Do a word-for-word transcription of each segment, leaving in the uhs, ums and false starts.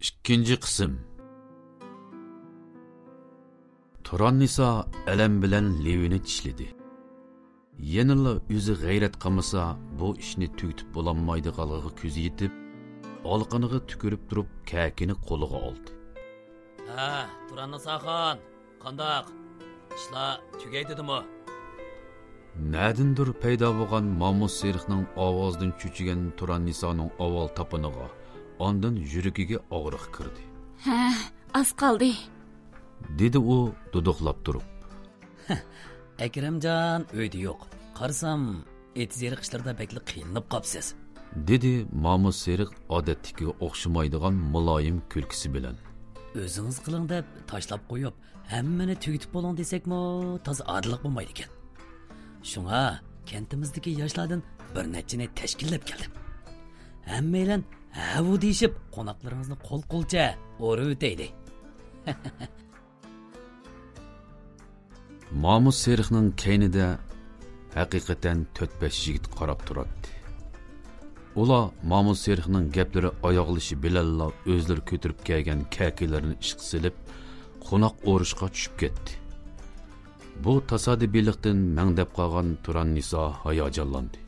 ئىككىنچى قىسىم. تۇراننىسا ئەلەم بىلەن لېۋىنى چىشلىدى. يەنىلا ئۆزى غەيرەت قىلمىسا، بۇ ئىشنى تۈگىتىپ بولالمايدىغانلىقىغا كۆزى يېتىپ، ئالىقىنىغا تۈكۈرۈپ تۇرۇپ، كەكىنى قولىغا ئالدى. ھە، تۇراننىساخان، قانداق؟ ئىشلار تۈگەي دېدىمۇ؟ نەدىندۇر پەيدا بولغان مامۇت سېرىقنىڭ ئاۋازىدىن چۆچۈگەن تۇراننىسانىڭ ئاۋۋال تاپىنىغا، ئاندىن يۈرىكىگە ئاغرىق كىردى. ھە، ئاز قالدى، دېدى ئۇ دۇدۇقلاپ تۇرۇپ. ئەكرەمجان ئۆيدە يوق. قارىسام، ئېتىز ئېرىق ئىشلىرىدا بەكلا قىينىلىپ قاپسىز، دېدى مامۇت سېرىق ئادەتتىكىگە ئوخشىمايدىغان مۇلايىم كۈلكىسى بىلەن. ئۆزىڭىز قىلىڭ دەپ تاشلاپ قويۇپ، ھەممىنى تۈگىتىپ بولۇڭ دېسەكمۇ، تازا ئادىللىق بولمايدىكەن. شۇڭا كەنتىمىزدىكى ياشلاردىن بىر نەچچىنى تەشكىللەپ كەلدىم. ھەممەيلەن ھەۋۇ دېيىشىپ، قوناقلىرىڭىزنى قول قولچە ئورىۋېتەيلى. مامۇت سېرىقنىڭ كەينىدە ھەقىقەتەن تۆت-بەش يىگىت قاراپ تۇراتتى. ئۇلار مامۇت سېرىقنىڭ گەپلىرى ئاياغلىشى بىلەنلا ئۆزلىرى كۆتۈرۈپ كەلگەن كەكىلىرىنى ئىشقا سېلىپ، قوناق ئورۇشقا چۈشۈپ كەتتى. بۇ تاسادىپىيلىقتىن مەڭدەپ قالغان تۇراننىسا ھاياجانلاندى.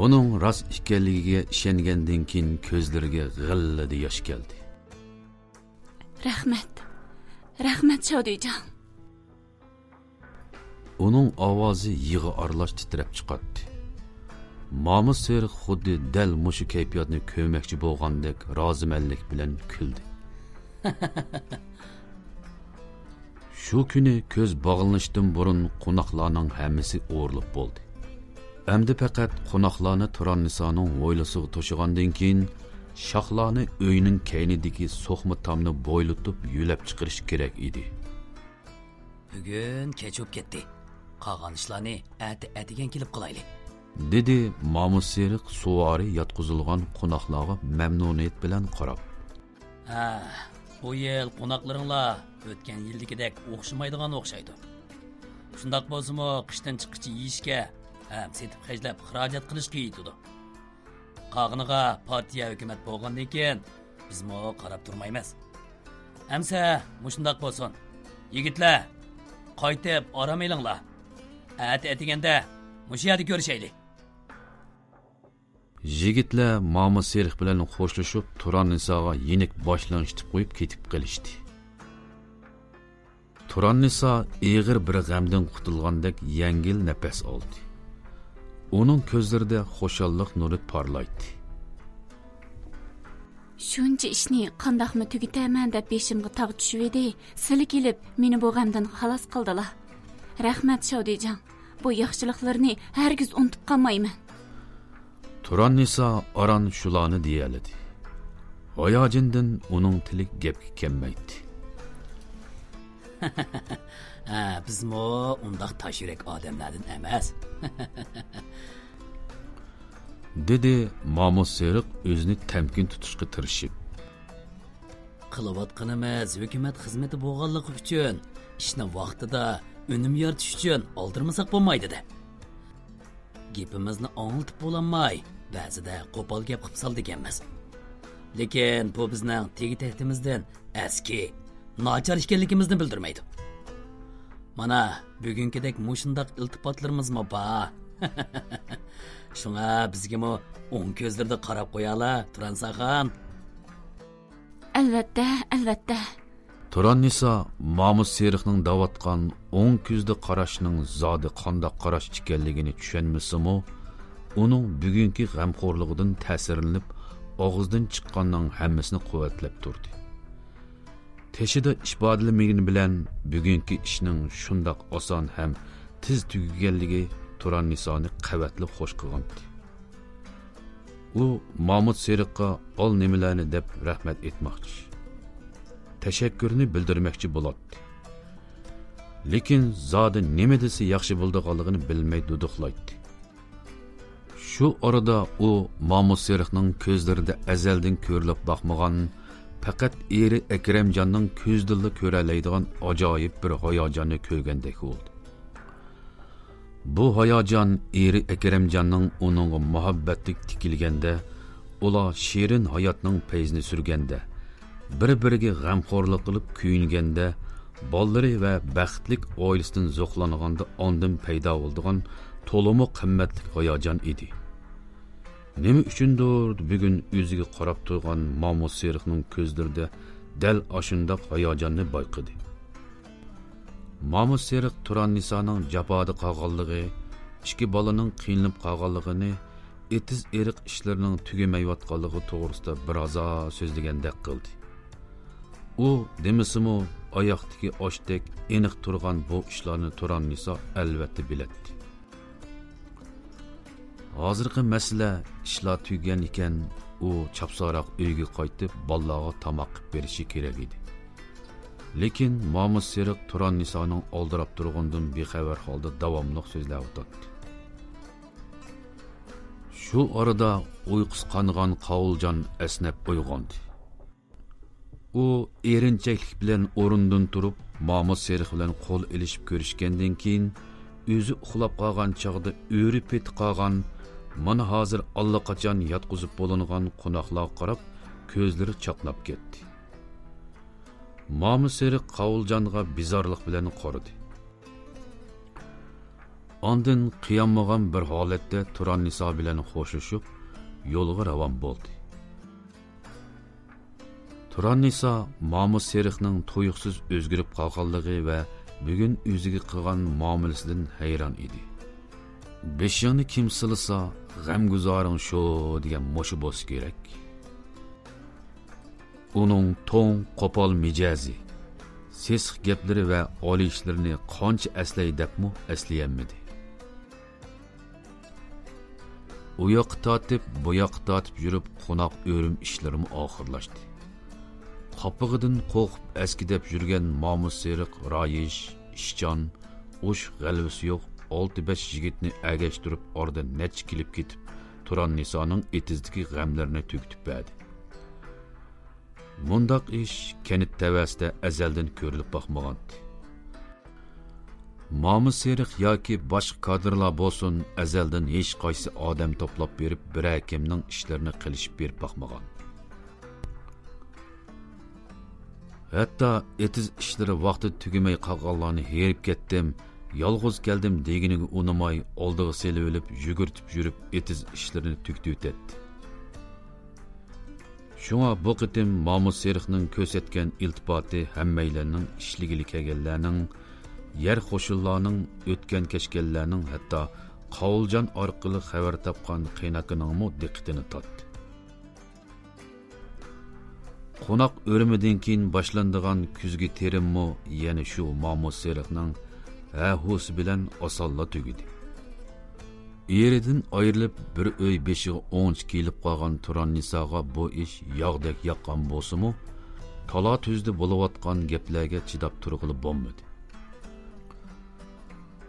بۇنىڭ راست ئىكەنلىكىگە ئىشەنگەندىن كېيىن كۆزلىرىگە غىللىدە ياش كەلدى. رەھمەت. رەھمەت، شاۋدۇيجان. ئۇنىڭ ئاۋازى يىغا ئارىلاش تىترەپ چىقاتتى. مامۇت سېرىق خۇددى دەل مۇشۇ كەيپىياتنى كۆرمەكچى بولغاندەك رازىمەنلىك بىلەن كۈلدى. شۇ كۈنى كۆز باغلىنىشتىن بۇرۇن قوناقلارنىڭ ھەممىسى ئورۇلۇپ بولدى. ئەمدى پەقەت قوناقلارنى تۇراننىسانىڭ ھويلىسىغا توشۇغاندىن كېيىن، شاخلارنى ئۆينىڭ كەينىدىكى سوقما تامنى بويلىتىپ يۆلەپ چىقىرىش كېرەك ئىدى. بۈگۈن كەچ بولۇپ كەتتى. قالغان ئىشلارنى ئەتە ئەتىگەن كېلىپ قىلايلى، دېدى مامۇت سېرىق سۇۋارى ياتقۇزۇلغان قوناقلارغا مەمنۇنىيەت بىلەن قاراپ. ھە، بۇ يىل قوناقلىرىڭلار ئۆتكەن يىلدىكىدەك ئوخشىمايدىغان ئوخشايدۇ. شۇنداق بولسىمۇ، قىشتىن چىققىچە يېيىشكە ھەم سېتىپ خەجلەپ خىراجەت قىلىشقا يېتىدۇ. قالغىنىغا پارتىيە ھۆكۈمەت بولغاندىن كېيىن بىزمۇ قاراپ تۇرمايمىز. ئەمسە مۇشۇنداق بولسۇن. يىگىتلەر، قايتىپ ئارام ئېلىڭلار. ئەتە ئەتىگەندە مۇشۇ يەردە كۆرۈشەيلى. يىگىتلەر مامۇت سېرىق بىلەن خوشلىشىپ، تۇراننىساغا يېنىك باش لىڭشىتىپ قويۇپ كېتىپ قېلىشتى. تۇراننىسا ئېغىر بىر غەمدىن قۇتۇلغاندەك يەڭگىل نەپەس ئالدى. ئۇنىڭ كۆزلىرىدە خۇشاللىق نۇرى پارلايتتى. شۇنچە ئىشنى قانداقمۇ تۈگىتەرمەن دەپ بېشىمغا تاغ چۈشۈۋىدى، سىلى كېلىپ مېنى بۇ غەمدىن خالاس قىلدىلا. رەھمەت، شاۋدۇيجان. بۇ ياخشىلىقلىرىنى ھەرگىز ئۇنتۇپ قالمايمەن. تۇراننىسا ئاران شۇلارنى دېيەلىدى. ھاياجىندىن ئۇنىڭ تىلى گەپكە كەلمەيتتى. ھە، بىزمۇ ئۇنداق تاش يۈرەك ئادەملەردىن ئەمەس، دېدى مامۇت سېرىق ئۆزىنى تەمكىن تۇتۇشقا تىرىشىپ. قىلىۋاتقىنىمىز ھۆكۈمەت خىزمىتى بولغانلىقى ئۈچۈن، ئىشنى ۋاقتىدا، ئۈنۈم يارىتىش ئۈچۈن ئالدىرىمىساق بولمايدۇ-دە. گېپىمىزنى ئاڭلىتىپ بولالماي، بەزىدە قوپال گەپ قىلىپ سالىدىكەنمىز. لېكىن بۇ بىزنىڭ تېگى-تەكتىمىزدىن ئەسكى، ناچار ئىكەنلىكىمىزنى بىلدۈرمەيدۇ. مانا، بۈگۈنكىدەك مۇشۇنداق ئىلتىپاتلىرىمىزمۇ بار. شۇڭا بىزگىمۇ ئوڭ كۆزلىرىدە قاراپ قويالا، تۇرانساخان. ئەلۋەتتە، ئەلۋەتتە. تۇراننىسا مامۇت سېرىقنىڭ دەۋاتقان ئوڭ كۆزدە قاراشنىڭ زادى قانداق قاراش ئىكەنلىكىنى چۈشەنمىسىمۇ، ئۇنىڭ بۈگۈنكى غەمخورلۇقىدىن تەسىرلىنىپ، ئاغزىدىن چىققاننىڭ ھەممىسىنى قۇۋۋەتلەپ تۇردى. تېشىدا ئىپادىلىمىگىنى بىلەن بۈگۈنكى ئىشنىڭ شۇنداق ئاسان ھەم تېز تۈگىگەنلىكى تۇراننىسانى قەۋەتلا خوش قىلغانتى. ئۇ مامۇت سېرىققا ئال نېمىلەرنى دەپ رەھمەت ئېيتماقچى، تەشەككۈرنى بىلدۈرمەكچى بولاتتى. لېكىن زادى نېمە دېسە ياخشى بولىدىغانلىقىنى بىلمەي دۇدۇقلايتتى. شۇ ئارىدا ئۇ مامۇت سېرىقنىڭ كۆزلىرىدە ئەزەلدىن كۆرۈلۈپ باقمىغان، پەقەت ئېرى ئەكرەمجاننىڭ كۆزىدىلا كۆرەلەيدىغان ئاجايىپ بىر ھاياجاننى كۆرگەندەك بولدى. بۇ ھاياجان ئېرى ئەكرەمجاننىڭ ئۇنىڭغا مۇھەببەتلىك تىكىلگەندە، ئۇلار شېرىن ھاياتنىڭ پەيزىنى سۈرگەندە، بىر-بىرىگە غەمخورلۇق قىلىپ كۆيۈنگەندە، بالىلىرى ۋە بەختلىك ئائىلىسىدىن زوقلانغاندا ئاندىن پەيدا بولىدىغان تولىمۇ قىممەتلىك ھاياجان ئىدى. نېمە ئۈچۈندۇر بۈگۈن ئۆزىگە قاراپ تۇرغان مامۇت سېرىقنىڭ كۆزلىرىدە دەل ئاشۇنداق ھاياجاننى بايقىدى. مامۇت سېرىق تۇراننىسانىڭ جاپادا قالغانلىقى، ئىككى بالىنىڭ قىينىلىپ قالغانلىقىنى، ئېتىز-ئېرىق ئىشلىرىنىڭ تۈگىمەيۋاتقانلىقى توغرىسىدا بىر ھازا سۆزلىگەندەك قىلدى. ئۇ دېمىسىمۇ، ئاياقتىكى ئاشتەك ئېنىق تۇرغان بۇ ئىشلارنى تۇراننىسا ئەلۋەتتە بىلەتتى. ھازىرقى مەسىلە ئىشلار تۈگىگەن ئىكەن، ئۇ چاپسانراق ئۆيگە قايتىپ، بالىلارغا تاماق قىلىپ بېرىشى كېرەك ئىدى. لېكىن مامۇت سېرىق تۇراننىسانىڭ ئالدىراپ تۇرغىنىدىن بىخەۋەر ھالدا داۋاملىق سۆزلەۋاتاتتى. شۇ ئارىدا ئۇيقۇسى قانغان قاۋۇلجان ئەسنەپ ئويغاندى. ئۇ ئېرىنچەكلىك بىلەن ئورنىدىن تۇرۇپ، مامۇت سېرىق بىلەن قول ئېلىشىپ كۆرۈشكەندىن كېيىن، ئۆزى ئۇخلاپ قالغان چاغدا ئۆرە پېتى قالغان، مانا ھازىر ئاللىقاچان ياتقۇزۇپ بولۇنغان قوناقلارغا قاراپ، كۆزلىرى چاقناپ كەتتى. مامۇت سېرىق قاۋۇلجانغا بىزارلىق بىلەن قارىدى. ئاندىن قىيالمىغان بىر ھالەتتە تۇراننىسا بىلەن خوشلىشىپ، يولىغا راۋان بولدى. تۇراننىسا مامۇت سېرىقنىڭ تۇيۇقسىز ئۆزگىرىپ قالغانلىقى ۋە بۈگۈن ئۆزىگە قىلغان مۇئامىلىسىدىن ھەيران ئىدى. «بېشىڭنى كىم سىلىسا، غەمگۇزارىڭ شۇ» دېگەن مۇشۇ بولسا كېرەك. ئۇنىڭ توڭ، قوپال مىجەزى، سېسىق گەپلىرى ۋە ئالىيىشلىرىنى قانچە ئەسلەي دەپمۇ ئەسلىيەلمىدى. ئۇ ياققا تارتىپ، بۇ ياققا تارتىپ يۈرۈپ، قوناق ئۆرۈم ئىشلىرىمۇ ئاخىرلاشتى. قاپىقىدىن قورقۇپ ئەسكىدەپ يۈرگەن مامۇت سېرىق رايىش، ئىشچان، ئۇش غەلۋىسى يوق، ئالتە بەش يىگىتنى ئەگەشتۈرۈپ، ئارىدا نەچچە كېلىپ كېتىپ، تۇراننىسانىڭ ئېتىزدىكى غەملىرىنى تۈگىتىپ بەردى. مۇنداق ئىش كەنت تەۋەسىدە ئەزەلدىن كۆرۈلۈپ باقمىغانتى. مامۇت سېرىق ياكى باشقا كادىرلار بولسۇن، ئەزەلدىن ھېچقايسى ئادەم توپلاپ بېرىپ، بىرەر كىمنىڭ ئىشلىرىنى قىلىشىپ بېرىپ باقمىغان. ھەتتا ئېتىز ئىشلىرى ۋاقتىدا تۈگىمەي قالغانلارنى ھېرىپ كەتتىم، يالغۇز كەلدىم دېگىنىگە ئۇنىماي، ئالدىغا سېلىۋېلىپ، يۈگۈرتۈپ يۈرۈپ، ئېتىز ئىشلىرىنى تۈگىتىۋېتەتتى. شۇڭا بۇ قېتىم مامۇت سېرىقنىڭ كۆرسەتكەن ئىلتىپاتى ھەممەيلەننىڭ، ئىشلىگىلى كەلگەنلەرنىڭ، يەر قوشۇنلارنىڭ، ئۆتكەن-كەچكەنلەرنىڭ، ھەتتا قاۋۇلجان ئارقىلىق خەۋەر تاپقان قېيىنئاكىنىڭمۇ دىققىتىنى تارتتى. قوناق ئۆرۈمىدىن كېيىن باشلىنىدىغان كۈزگى تېرىممۇ يەنە شۇ مامۇت سېرىقنىڭ ھە-ھۇسى بىلەن ئاسانلا تۈگىدى. ئېرىدىن ئايرىلىپ، بىر ئۆي بېشىغا ئوڭچە كېلىپ قالغان تۇراننىساغا بۇ ئىش ياغدەك ياققان بولسىمۇ، تالا-تۈزدە بولۇۋاتقان گەپلەرگە چىداپ تۇرغىلى بولمىدى.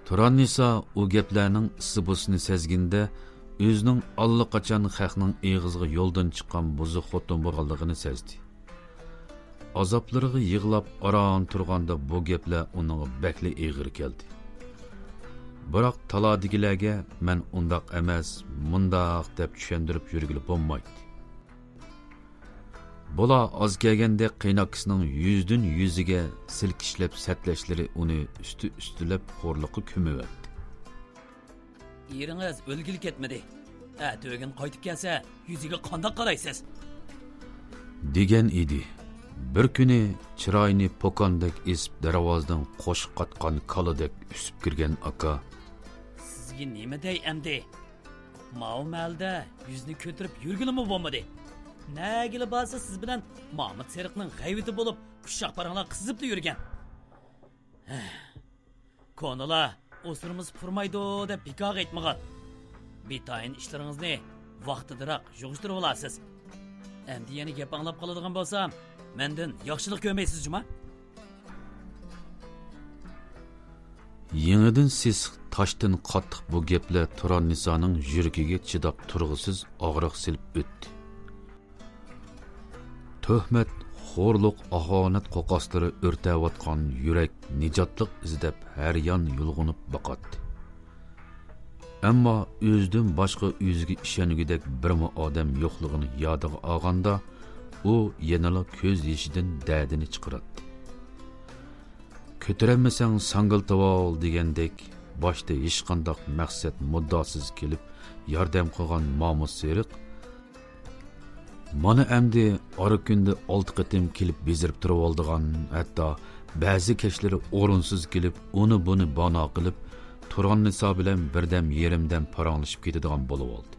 تۇراننىسا ئۇ گەپلەرنىڭ ئىسسى-بۇسىنى سەزگىنىدە، ئۆزىنىڭ ئاللىقاچان خەقنىڭ ئېغىزىغا يولدىن چىققان بۇزۇق خوتۇن بولغانلىقىنى سەزدى. ئازابلىرىغا يىغلاپ ئاران تۇرغاندا بۇ گەپلەر ئۇنىڭغا بەكلا ئېغىر كەلدى. بىراق تالادىكىلەرگە مەن ئۇنداق ئەمەس، مۇنداق دەپ چۈشەندۈرۈپ يۈرگىلى بولمايتتى. بۇلار ئاز كەلگەندە قېيىنئاكىسىنىڭ يۈزدىن يۈزىگە سىلكىشلەپ سەتلەشلىرى ئۇنى ئۈستى-ئۈستىلەپ خورلۇققا كۆمۈۋەتتى. ئېرىڭىز ئۆلگىلى كەتمىدى. ئەتە ئۆگۈن قايتىپ كەلسە، يۈزىگە قانداق قارايسىز؟ دېگەن ئىدى. بىر كۈنى چىرايىنى پوكاندەك ئېسىپ، دەرۋازىدىن قوشۇق قاتقان كالىدەك ئۈسۈپ كىرگەن ئاكا. سىزگە نېمە دەي ئەمدى؟ ماۋۇ مەھەلدە يۈزنى كۆتۈرۈپ يۈرگىلىمۇ بولمىدى. نەگىلا بارسا سىز بىلەن مامۇت سېرىقنىڭ غەيۋىتى بولۇپ، ئۇششاق پاراڭلار قىزىپلا يۈرگەن. كونىلار، «ئوسۇرمىسا پۇرىمايدۇ» دەپ بىكارغا ئېيتمىغان. بىتايىن ئىشلىرىڭىزنى ۋاقتىدىراق يىغىشتۇرۇۋالارسىز. ئەمدى يەنە گەپ ئاڭلاپ قالىدىغان بولسام، مەندىن ياخشىلىق كۆرمەيسىز جۇما؟ يېڭىدىن سېسىق، تاشتىن قاتتىق بۇ گەپلەر تۇراننىسانىڭ يۈرىكىگە چىداپ تۇرغۇسىز ئاغرىق سېلىپ ئۆتتى. تۆھمەت، خورلۇق، ئاخانەت قوقاسلىرى ئۆرتەۋاتقان يۈرەك نىجاتلىق ئىزدەپ ھەر يان يۇلغىنىپ باقاتتى. ئەمما ئۆزىدىن باشقا ئۆزىگە ئىشەنگۈدەك بىرمۇ ئادەم يوقلۇقىنى يادىغا ئالغاندا، ئۇ يەنىلا كۆز يېشىدىن دەدىنى چىقىراتتى. «كۆتۈرەلمىسەڭ ساڭگىلىتىۋال» دېگەندەك، باشتا ھېچقانداق مەقسەت مۇددىئاسىز كېلىپ ياردەم قىلغان مامۇت سېرىق، مانا ئەمدى ئارا كۈندە ئالتە قېتىم كېلىپ بېزىرىپ تۇرۇۋالىدىغان، ھەتتا بەزى كەچلىرى ئورۇنسىز كېلىپ، ئۇنى بۇنى بانا قىلىپ، تۇراننىسا بىلەن بىردەم يېرىمدەم پاراڭلىشىپ كېتىدىغان بولۇۋالدى.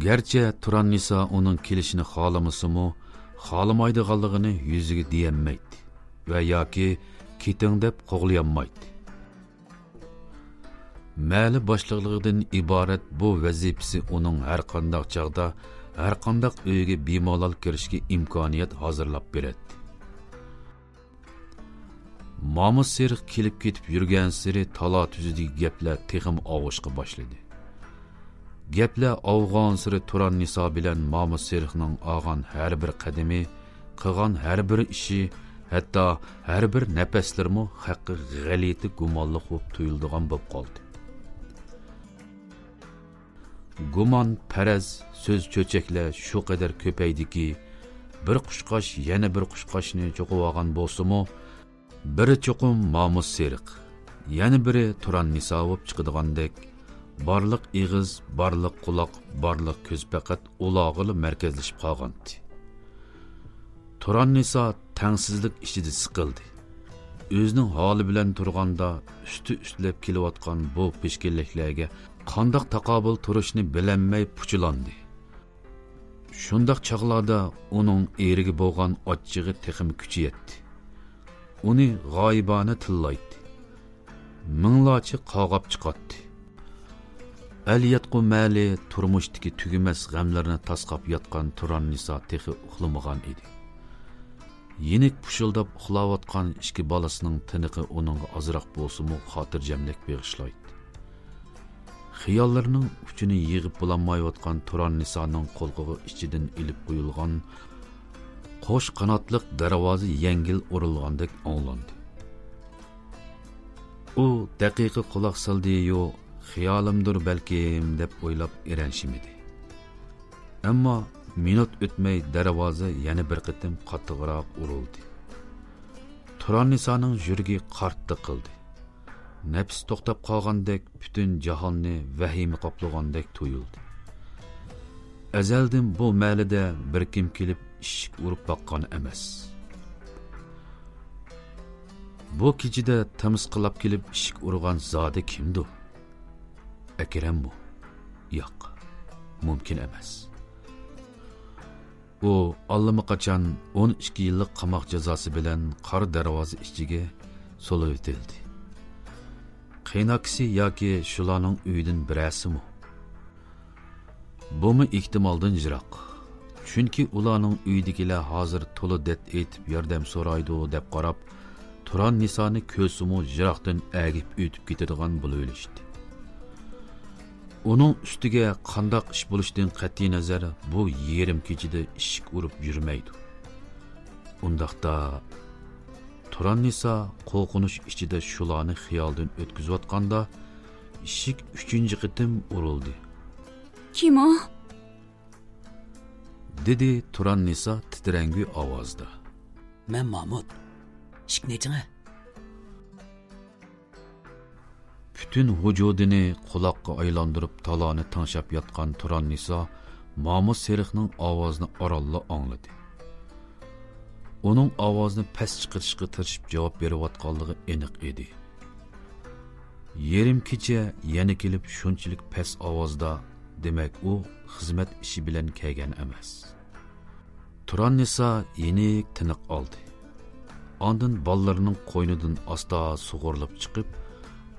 گەرچە تۇراننىسا ئۇنىڭ كېلىشىنى خالىمىسىمۇ، خالىمايدىغانلىقىنى يۈزىگە دېيەلمەيتتى ۋە ياكى «كېتىڭ» دەپ قوغلىيالمايتتى. مەھەللە باشلىقلىقىدىن ئىبارەت بۇ ۋەزىپىسى ئۇنىڭ ھەرقانداق چاغدا، ھەرقانداق ئۆيگە بىمالال كىرىشكە ئىمكانىيەت ھازىرلاپ بېرەتتى. مامۇت سېرىق كېلىپ كېتىپ يۈرگەنسېرى تالا تۈزىدىكى گەپلەر تېخىمۇ ئاۋۇشقا باشلىدى. گەپلەر ئاۋۇغانسېرى تۇراننىسا بىلەن مامۇت سېرىقنىڭ ئالغان ھەر بىر قەدىمى، قىلغان ھەر بىر ئىشى، ھەتتا ھەر بىر نەپەسلىرىمۇ خەققە غەلىتە گۇمانلىق بولۇپ تۇيۇلىدىغان بولۇپ قالدى. گۇمان، پەرەز، سۆز چۆچەكلەر شۇ قەدەر كۆپەيدىكى، بىر قۇشقاچ يەنە بىر قۇشقاچنى چوقۇۋالغان بولسىمۇ، بىرى چوقۇم مامۇت سېرىق، يەنە بىرى تۇراننىسا بولۇپ چىقىدىغاندەك، بارلىق ئېغىز، بارلىق قۇلاق، بارلىق كۆز پەقەت ئۇلارغىلا مەركەزلىشىپ قالغانتى. تۇراننىسا تەڭسىزلىك ئىچىدە سىقىلدى. ئۆزىنىڭ ھالى بىلەن تۇرغاندا، ئۈستى ئۈستىلەپ كېلىۋاتقان بۇ پىشكىلىكلەرگە قانداق تاقابىل تۇرۇشنى بىلەلمەي پۇچىلاندى. شۇنداق چاغلاردا ئۇنىڭ ئېرىگە بولغان ئاچچىقى تېخىمۇ كۈچىيەتتى. ئۇنى غايىبانە تىللايتتى. مىڭلارچە قاغاپ چىقاتتى. ئەل ياتقۇ مەلى تۇرمۇشتىكى تۈگىمەس غەملىرىنى تاسقاپ ياتقان تۇراننىسا تېخى ئۇخلىمىغان ئىدى. يېنىك پۇشۇلداپ ئۇخلاۋاتقان ئىككى بالىسىنىڭ تىنىقى ئۇنىڭغا ئازراق بولسىمۇ خاتىرجەملىك بېغىشلايتتى. خىياللىرىنىڭ ئۇچىنى يىغىپ بولالمايۋاتقان تۇراننىسانىڭ قۇلىقىغا ئىچىدىن ئېلىپ قويۇلغان قوش قاناتلىق دەرۋازا يەڭگىل ئۇرۇلغاندەك ئاڭلاندى. ئۇ دەقىقە قۇلاق سالدى-يۇ، «خىيالىمدۇر بەلكىم» دەپ ئويلاپ ئېرەنشىمىدى. ئەمما مىنۇت ئۆتمەي دەرۋازا يەنە بىر قېتىم قاتتىقراق ئۇرۇلدى. تۇراننىسانىڭ يۈرىكى قارتتى قىلدى. نەپىسى توختاپ قالغاندەك، پۈتۈن جاھاننى ۋەھىمە قاپلىغاندەك تۇيۇلدى. ئەزەلدىن بۇ مەھەللىدە بىر كىم كېلىپ ئىشىك ئۇرۇپ باققان ئەمەس. بۇ كېچىدە تىمىسقىلاپ كېلىپ ئىشىك ئۇرغان زادى كىمدۇ؟ ئەكرەممۇ؟ ياق، مۇمكىن ئەمەس. ئۇ ئاللىماقاچان ئون ئىككى يىللىق قاماق جازاسى بىلەن قارا دەرۋازا ئىچىگە سولىۋېتىلدى. قېيىنئاكىسى ياكى شۇلارنىڭ ئۆيىدىن بىرەرسىمۇ؟ بۇمۇ ئېھتىمالدىن يىراق. چۈنكى ئۇلارنىڭ ئۆيىدىكىلەر ھازىر تولا دەرد ئېيتىپ ياردەم سورايدۇ دەپ قاراپ، تۇراننىسانى كۆرسىمۇ يىراقتىن ئەگىپ ئۆتۈپ كېتىدىغان بولۇۋېلىشتى. ئۇنىڭ ئۈستىگە قانداق ئىش بولۇشىدىن قەتئىينەزەر، بۇ يېرىم كېچىدە ئىشىك ئۇرۇپ يۈرمەيدۇ. ئۇنداقتا، تۇراننىسا قورقۇنچ ئىچىدە شۇلارنى خىيالىدىن ئۆتكۈزۈۋاتقاندا، ئىشىك ئۈچىنچى قېتىم ئۇرۇلدى. «كىم ئۇ؟» دېدى تۇراننىسا تىترەڭگۈ ئاۋازدا. «مەن مامۇت. ئىشىكنى ئېچىڭە.» پۈتۈن ۋۇجۇدىنى قۇلاققا ئايلاندۇرۇپ تالانى تىڭشاپ ياتقان تۇراننىسا مامۇت سېرىقنىڭ ئاۋازىنى ئارانلا ئاڭلىدى. ئۇنىڭ ئاۋازىنى پەس چىقىرىشقا تىرىشىپ جاۋاب بېرىۋاتقانلىقى ئېنىق ئىدى. يېرىم كېچە يەنە كېلىپ شۇنچىلىك پەس ئاۋازدا، دېمەك، ئۇ خىزمەت ئىشى بىلەن كەلگەن ئەمەس. تۇراننىسا يېنىك تىنىق ئالدى. ئاندىن بالىلىرىنىڭ قوينىدىن ئاستا سۇغۇرۇلۇپ چىقىپ،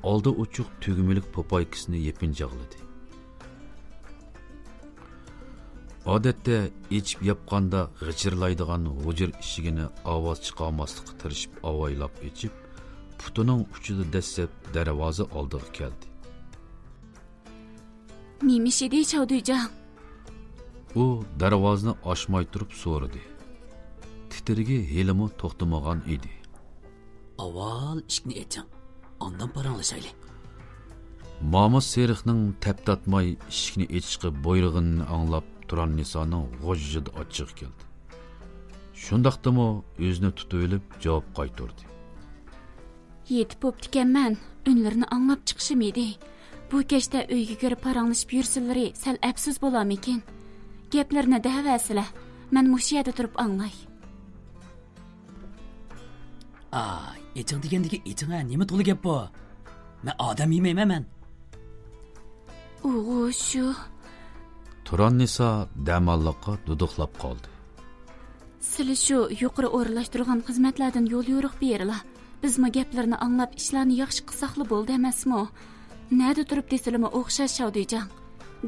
ئالدى ئوچۇق تۈگمىلىك پوپايكىسىنى يېپىنچاقلىدى. ئادەتتە ئېچىپ ياپقاندا غىچىرلايدىغان ھۇجرا ئىشىكىنى ئاۋاز چىقارماسلىققا تىرىشىپ ئاۋايلاپ ئېچىپ، پۇتىنىڭ ئۇچىدا دەسسەپ دەرۋازا ئالدىغا كەلدى. نېمە ئىش ئىدى، چاۋدۇيجاڭ؟ ئۇ دەرۋازىنى ئاچماي تۇرۇپ سورىدى. تىترىكى ھېلىمۇ توختىمىغان ئىدى. ئاۋۋال ئىشىكنى ئېچىڭ، ئاندىن پاراڭلىشايلى. مامۇت سېرىقنىڭ تەپ تارتماي ئىشىكنى ئېچىشقا بۇيرۇغىنىنى ئاڭلاپ، تۇراننىسانىڭ غۇژژىدە ئاچچىقى كەلدى. شۇنداقتىمۇ ئۆزىنى تۇتۇۋېلىپ جاۋاب قايتۇردى. يېتىپ بوپتىكەنمەن، ئۈنلىرىنى ئاڭلاپ چىقىشىم ئىدى. بۇ كەچتە ئۆيگە كىرىپ پاراڭلىشىپ يۈرسىلىرى سەل ئەپسىز بولامىكىن. گەپلىرىنى دەۋەرسىلە، مەن مۇشۇ يەردە تۇرۇپ ئاڭلاي. ئا، ئېچىڭ دېگەندىكى ئېچىڭ ھە، نېمە تولا گەپ بۇ؟ مەن ئادەم يېمەيمەن مەن. ئۇغۇ شۇ. تۇراننىسا دەماللىققا دۇدۇقلاپ قالدى. سىلى شۇ يۇقىرى ئورۇنلاشتۇرغان خىزمەتلەردىن يول يورۇق بېرىلا. بىزمۇ گەپلىرىنى ئاڭلاپ ئىشلارنى ياخشى قىلساقلا بولدى ئەمەسمۇ؟ نەدە تۇرۇپ دېسىلىمۇ ئوخشاش شاۋدۇيجاڭ.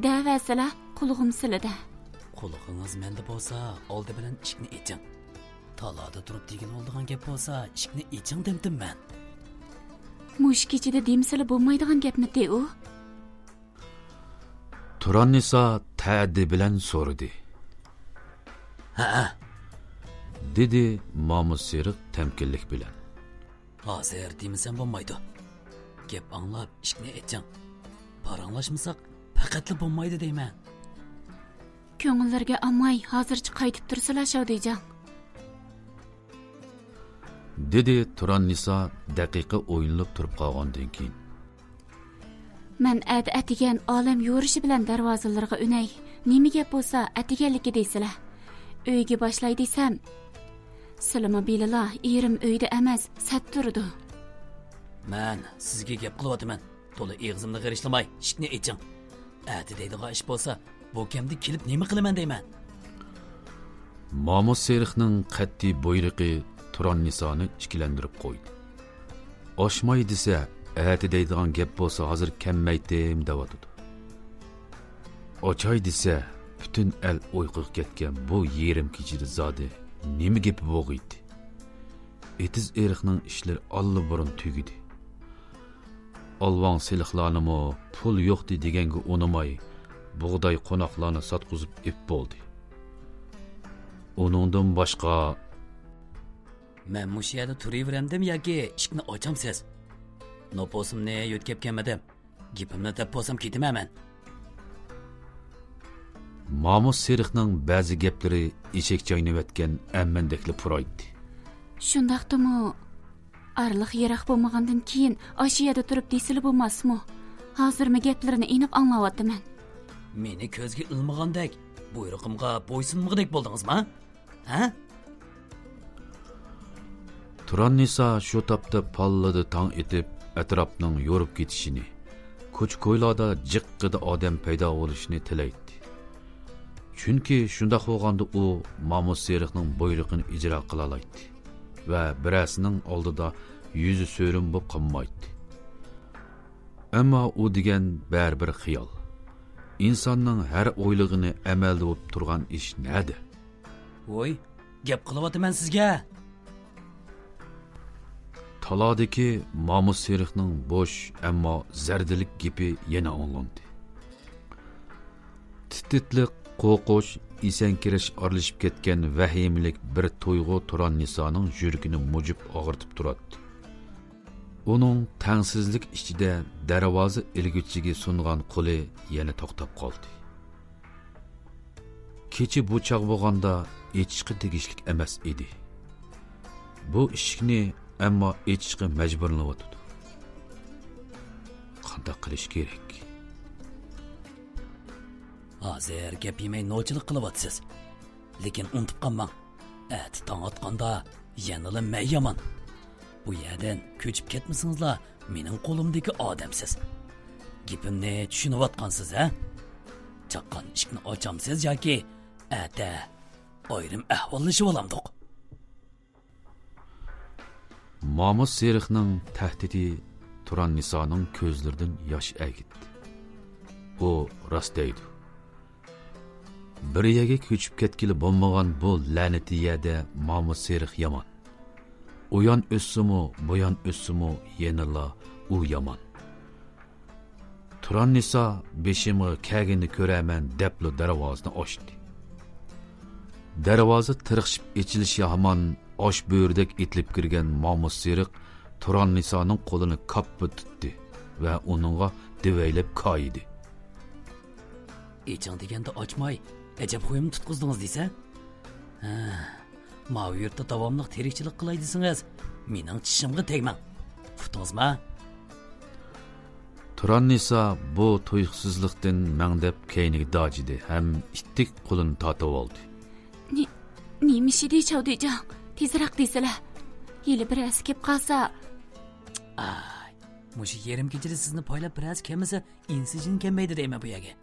دەۋەرسىلە، قۇلىقىم سىلىدە. قۇلىقىڭىز مەندە بولسا، ئالدى بىلەن ئىشىكنى ئېچىڭ. تالادا تۇرۇپ دېگىلى بولىدىغان گەپ بولسا، ئىشىكنى ئېچىڭ دېمىدىممەن. مۇشۇ كېچىدە دېمىسىلە بولمايدىغان گەپمىتى ئۇ؟ تۇراننىسا تەئەددى بىلەن سورىدى. ھەئە، دېدى مامۇت سېرىق تەمكىنلىك بىلەن. ھازىر دېمىسەم بولمايدۇ. گەپ ئاڭلاپ ئىشىكنى ئېچىڭ. پاراڭلاشمىساق پەقەتلا بولمايدۇ دەيمەن. كۆڭۈللىرىگە ئالماي ھازىرچە قايتىپ تۇرسىلا شاۋدۇيجاڭ. دېدى تۇراننىسا دەقىقە ئويلىنىپ تۇرۇپ قالغاندىن كېيىن. مەن ئەتە ئەتىگەن ئالەم يورۇشى بىلەن دەرۋازىلىرىغا ئۈنەي. نېمە گەپ بولسا ئەتىگەنلىككە دەيسىلە. ئۆيگە باشلاي دېسەم، سىلىمۇ بىلىلا، ئېرىم ئۆيدە ئەمەس، سەت تۇرىدۇ. مەن سىزگە گەپ قىلىۋاتىمەن. تولا ئېغىزىمنى غىرىشلىماي، ئىشىكنى ئېچىڭ. ئەتە دەيدىغان ئىش بولسا، بۇ كەمدە كېلىپ نېمە قىلىمەن دەيمەن؟ مامۇت سېرىقنىڭ قەتئىي بۇيرۇقى تۇراننىسانى ئىككىلەندۈرۈپ قويدى. ئاچماي دېسە، ئەتە دەيدىغان گەپ بولسا ھازىر كەممەيتتىم دەۋاتىدۇ. ئاچاي دېسە، پۈتۈن ئەل ئۇيقۇغا كەتكەن بۇ يېرىم كېچىدە زادى نېمە گېپى بولغىيتتى؟ ئېتىز ئېرىقنىڭ ئىشلىرى ئاللىبۇرۇن تۈگىدى. ئالۋاڭ سېلىقلارنىمۇ پۇل يوقتى دېگەنگە ئۇنىماي، بۇغداي قوناقلارنى ساتقۇزۇپ ئېپ بولدى. ئۇنىڭدىن باشقا، مەن مۇشۇ يەردە تۇرۇۋېرەمدىم ياكى ئىشىكنى ئاچامسىز؟ نوپۇسۇمنى يۆتكەپ كەلمىدىم. گېپىمنى دەپ بولسام كېتىمەن مەن. مامۇت سېرىقنىڭ بەزى گەپلىرى ئېشەك چاينىۋەتكەن ئەممەندەكلا پۇرايتتى. شۇنداقتىمۇ، ئارىلىق يىراق بولمىغاندىن كېيىن ئاشۇ يەردە تۇرۇپ دېسىلە بولماسمۇ؟ ھازىرمۇ گەپلىرىنى ئېنىق ئاڭلاۋاتىمەن. مېنى كۆزگە ئىلمىغاندەك، بۇيرۇقۇمغا بويسۇنمىغۇدەك بولدىڭىزما؟ ھە؟ تۇراننىسا شۇ تاپتا پاللىدا تاڭ ئېتىپ، ئەتراپنىڭ يورۇپ كېتىشىنى، كوچا-كويلاردا جىققىدە ئادەم پەيدا بولۇشىنى تىلەيتتى. چۈنكى شۇنداق بولغاندا ئۇ مامۇت سېرىقنىڭ بۇيرۇقىنى ئىجرا قىلالايتتى ۋە بىرەرسىنىڭ ئالدىدا يۈزى سۆرۈن بولۇپ قالمايتتى. ئەمما ئۇ دېگەن بەرىبىر خىيال. ئىنساننىڭ ھەر ئويلىغىنى ئەمەلدە بولۇپ تۇرغان ئىش نەدە؟ ۋوي، گەپ قىلىۋاتىمەن سىزگە! تالادىكى مامۇت سېرىقنىڭ بوش، ئەمما زەردىلىك گېپى يەنە ئاڭلاندى. تىت-تىتلىق، قورقۇش، ئېسەڭكىرەش ئارىلىشىپ كەتكەن ۋەھىمىلىك بىر تۇيغۇ تۇراننىسانىڭ يۈرىكىنى مۇجۇپ ئاغرىتىپ تۇراتتى. ئۇنىڭ تەڭسىزلىك ئىچىدە دەرۋازا ئىلگۈچىگە سۇنغان قولى يەنە توختاپ قالدى. كېچە بۇ چاغ بولغاندا ئېچىشقا تېگىشلىك ئەمەس ئىدى. بۇ ئىشىكنى ئەمما ئېچىشقا مەجبۇرلىنىۋاتىدۇ. قانداق قىلىش كېرەك؟ ھازىر گەپ يېمەي نوچىلىق قىلىۋاتىسىز. لېكىن ئۇنتۇپ قالماڭ، ئەتە تاڭ ئاتقاندا يەنىلا مەن يامان. بۇ يەردىن كۆچۈپ كەتمىسىڭىزلا، مېنىڭ قولۇمدىكى ئادەمسىز. گېپىمنى چۈشىنىۋاتقانسىز، ھە؟ چاققان ئىشىكنى ئاچامسىز ياكى ئەتە ئايرىم ئەھۋاللىشىۋالامدۇق؟ مامۇت سېرىقنىڭ تەھدىتى تۇراننىسانىڭ كۆزلىرىدىن ياش ئەگىتتى. ئۇ راست دەيدۇ. بىر يەرگە كۆچۈپ كەتكىلى بولمىغان بۇ لەنىتى يەردە مامۇت سېرىق يامان. ئۇيان ئۆتسىمۇ، بۇيان ئۆتسىمۇ يەنىلا ئۇ يامان. تۇراننىسا بېشىمغا كەلگىنىنى كۆرەرمەن دەپلا دەرۋازىنى ئاچتى. دەرۋازا تىرقىشىپ ئېچىلىشى ھامان ئاش بۆرىدەك ئېتىلىپ كىرگەن مامۇت سېرىق تۇراننىسانىڭ قولىنى كاپپا تۇتتى ۋە ئۇنىڭغا دېۋەيلەپ كايىدى. ئېچىڭ دېگەندە ئاچماي، ئەجەب خۇيۇمنى تۇتقۇزدىڭىز دېسە؟ ھە، ماۋۇ يۇرتتا داۋاملىق تىرىكچىلىك قىلاي دېسىڭىز، مېنىڭ چىشىمغا تەگمەڭ. ئۇقتىڭىزما؟ تۇراننىسا بۇ تۇيۇقسىزلىقتىن مەڭدەپ كەينىگە داجىدى ھەم ئىتتىك قولىنى تارتىۋالدى. نى-، نېمە ئىش ئىدى، چاۋدۇيجاڭ؟ تېزرەك دېسىلە. ھېلى بىرەرسى كەپ قالسا. ئاي، مۇشۇ يېرىم كېچىدە سىزنى پايلاپ بىرەرسى كەلمىسە، ئىنسىجىن كەلمەيدۇ دەيمەن بۇ يەرگە.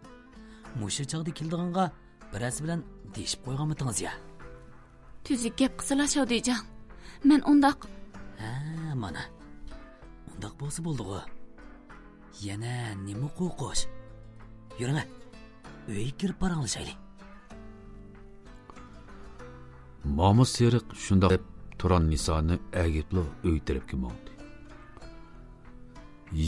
مۇشۇ چاغدا كېلىدىغانغا بىرەرسى بىلەن دېيىشىپ قويغانمىتىڭىز يا؟ تۈزۈك گەپ قىلسىلا، شاۋدۇيجاڭ. مەن ئۇنداق. ھە، مانا. ئۇنداق بولسا بولدىغۇ. يەنە نېمە قورقۇش؟ يۈرۈڭە. ئۆيگە كىرىپ پاراڭلىشايلى. مامۇت سېرىق شۇنداق دەپ تۇراننىسانى ئەگىپلا ئۆي تەرەپكە ماڭدى.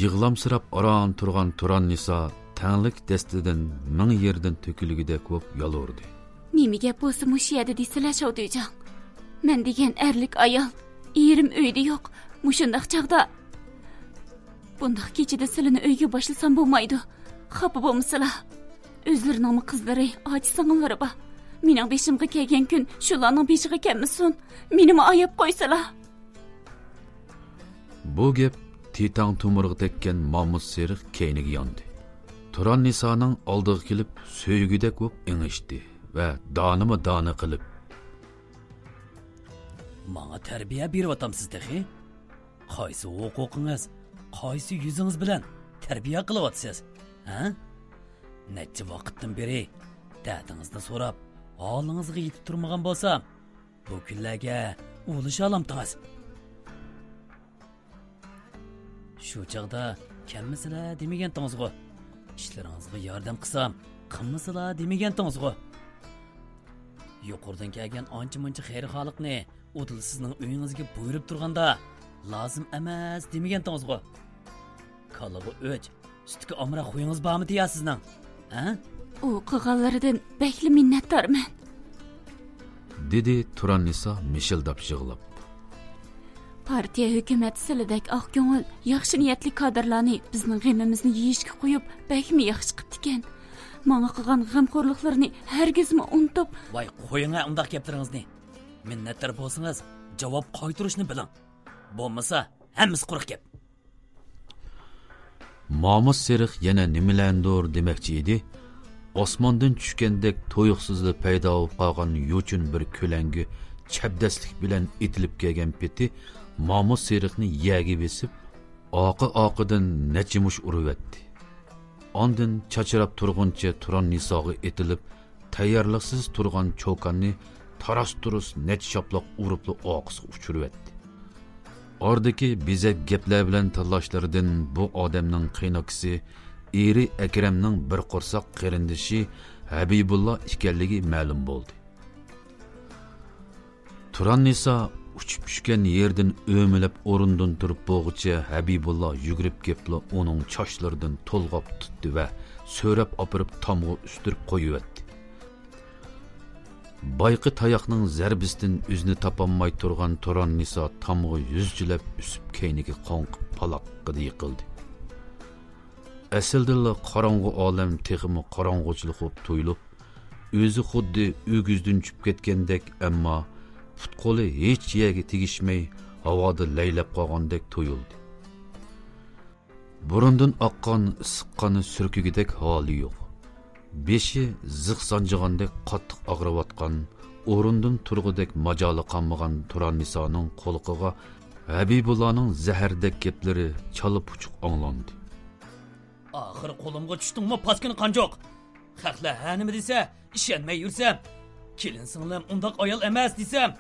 يىغلامسىراپ ئاران تۇرغان تۇراننىسا تەڭلىك دەستىدىن مىڭ يېرىدىن تۆكۈلگۈدەك بولۇپ يالۋۇردى. نېمە گەپ بولسا مۇشۇ يەردە دېسىلە، شاۋدۇيجاڭ. مەن دېگەن ئەرلىك ئايال، ئېرىم ئۆيدە يوق. مۇشۇنداق چاغدا، بۇنداق كېچىدە سىلىنى ئۆيگە باشلىسام بولمايدۇ. خاپا بولمىسىلا. ئۆزلىرىنىڭمۇ قىزلىرى، ئاچا-سىڭىللىرى بار. مېنىڭ بېشىمغا كەلگەن كۈن شۇلارنىڭ بېشىغا كەلمىسۇن. مېنىمۇ ئاياپ قويسىلا. بۇ گەپ تىتاڭ تومۇرىغا تەگكەن مامۇت سېرىق كەينىگە ياندى. تۇراننىسانىڭ ئالدىغا كېلىپ سۆيگۈدەك بولۇپ ئېڭىشتى ۋە دانىمۇ دانە قىلىپ، ماڭا تەربىيە بېرىۋاتامسىز تېخى؟ قايسى ھوقۇقىڭىز، قايسى يۈزىڭىز بىلەن تەربىيە قىلىۋاتىسىز، ھە؟ نەچچە ۋاقىتتىن بېرى دەردىڭىزنى سوراپ، ھالىڭىزغا يېتىپ تۇرمىغان بولسام، بۇ كۈنلەرگە ئۇلىشالامتىڭىز؟ شۇ چاغدا كەلمىسىلە دېمىگەنتىڭىزغۇ؟ ئىشلىرىڭىزغا ياردەم قىلسام، قىلمىسىلا دېمىگەنتىڭىزغۇ؟ يۇقىرىدىن كەلگەن ئانچە-مۇنچە خەيرخاھلىقنى ئۇدۇل سىزنىڭ ئۆيىڭىزگە بۇيرۇپ تۇرغاندا، لازىم ئەمەس دېمىگەنتىڭىزغۇ؟ كالىغا ئۆچ، سۈتكە ئامراق خۇيىڭىز بارمىدى يا سىزنىڭ؟ ھە؟ ئۇ قىلغانلىرىدىن بەكلا مىننەتدارمەن. دېدى تۇراننىسا مىشىلداپ يىغلاپ. پارتىيە ھۆكۈمەت سىلىدەك ئاق كۆڭۈل، ياخشى نىيەتلىك كادىرلارنى بىزنىڭ غېمىمىزنى يېيىشكە قويۇپ، بەكمۇ ياخشى قىپتىكەن. ماڭا قىلغان غەمخورلۇقلىرىنى ھەرگىزمۇ ئۇنتۇپ. ۋاي، قويۇڭە ئۇنداق گەپلىرىڭىزنى. مىننەتدار بولسىڭىز، جاۋاب قايتۇرۇشنى بىلىڭ. بولمىسا، ھەممىسى قۇرۇق گەپ. مامۇت سېرىق يەنە نېمىلەندۇر دېمەكچى ئىدى. ئاسماندىن چۈشكەندەك تۇيۇقسىزلا پەيدا بولۇپ قالغان يوچۇن بىر كۆلەڭگە چەبدەسلىك بىلەن ئېتىلىپ كەلگەن پېتى مامۇت سېرىقنى يەرگە بېسىپ، ئارقا-ئارقىدىن نەچچە مۇش ئۇرۇۋەتتى. ئاندىن چاچراپ تۇرغىنىچە تۇراننىساغا ئېتىلىپ، تەييارلىقسىز تۇرغان چوكاننى تاراس-تۇرۇس نەچچە شاپىلاق ئۇرۇپلا ئارقىسىغا ئۇچۇرۇۋەتتى. ئارىدىكى بېزەك گەپلەر بىلەن تىللاشلىرىدىن بۇ ئادەمنىڭ قېيىنئاكىسى، ئېرى ئەكرەمنىڭ بىر قورساق قېرىندىشى ھەبىبۇللا ئىكەنلىكى مەلۇم بولدى. تۇراننىسا ئۇچۇپ چۈشكەن يېرىدىن ئۆمىلەپ ئورنىدىن تۇرۇپ بولغۇچە ھەبىبۇللا يۈگۈرۈپ كېلىپلا ئۇنىڭ چاچلىرىدىن تولغاپ تۇتتى ۋە سۆرەپ ئاپىرىپ تامغا ئۈستۈرۈپ قويۇۋەتتى. بايىقى تاياقنىڭ زەربىسىدىن ئۆزىنى تاپالماي تۇرغان تۇراننىسا تامغا يۈزچىلەپ ئۈسۈپ كەينىگە قاڭقىپ پالاققىدە يىقىلدى. ئەسلىدىنلا قاراڭغۇ ئالەم تېخىمۇ قاراڭغۇچىلىق بولۇپ تۇيۇلۇپ، ئۆزى خۇددى ئۆگزىدىن چۈشۈپ كەتكەندەك، ئەمما پۇت-قولى ھېچ يەرگە تېگىشمەي، ھاۋادا لەيلەپ قالغاندەك تۇيۇلدى. بۇرۇندىن ئاققان ئىسسىق قاننى سۈركىگۈدەك ھالى يوق. بېشى زىخ سانجىغاندەك قاتتىق ئاغرىۋاتقان، ئورنىدىن تۇرغۇدەك ماجالى قالمىغان تۇراننىسانىڭ قۇلىقىغا ھەبىبۇللانىڭ زەھەردەك گەپلىرى چالا-پۇچۇق ئاڭلاندى. ئاخىر قولۇمغا چۈشتۈڭمۇ، پاسكىنا قانجۇق! خەقلەر ھە نېمە دېسە، ئىشەنمەي يۈرسەم، كېلىن سىڭلىم ئۇنداق ئايال ئەمەس دېسەم،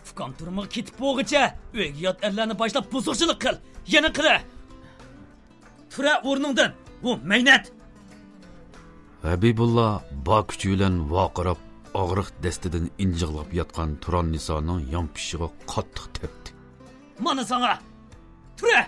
ئۇكام تۈرمىگە كېتىپ بولغۇچە ئۆيگە يات ئەرلەرنى باشلاپ بۇزۇقچىلىق قىل، يەنە قىلە! تۇرە ئورنۇڭدىن، ھۇ مەينەت! ھەبىبۇللا بار كۈچى بىلەن ۋارقىراپ، ئاغرىق دەستىدىن ئىنجىقلاپ ياتقان تۇراننىسانىڭ يانپېشىغا قاتتىق تەپتى. مانا ساڭا! تۇرە!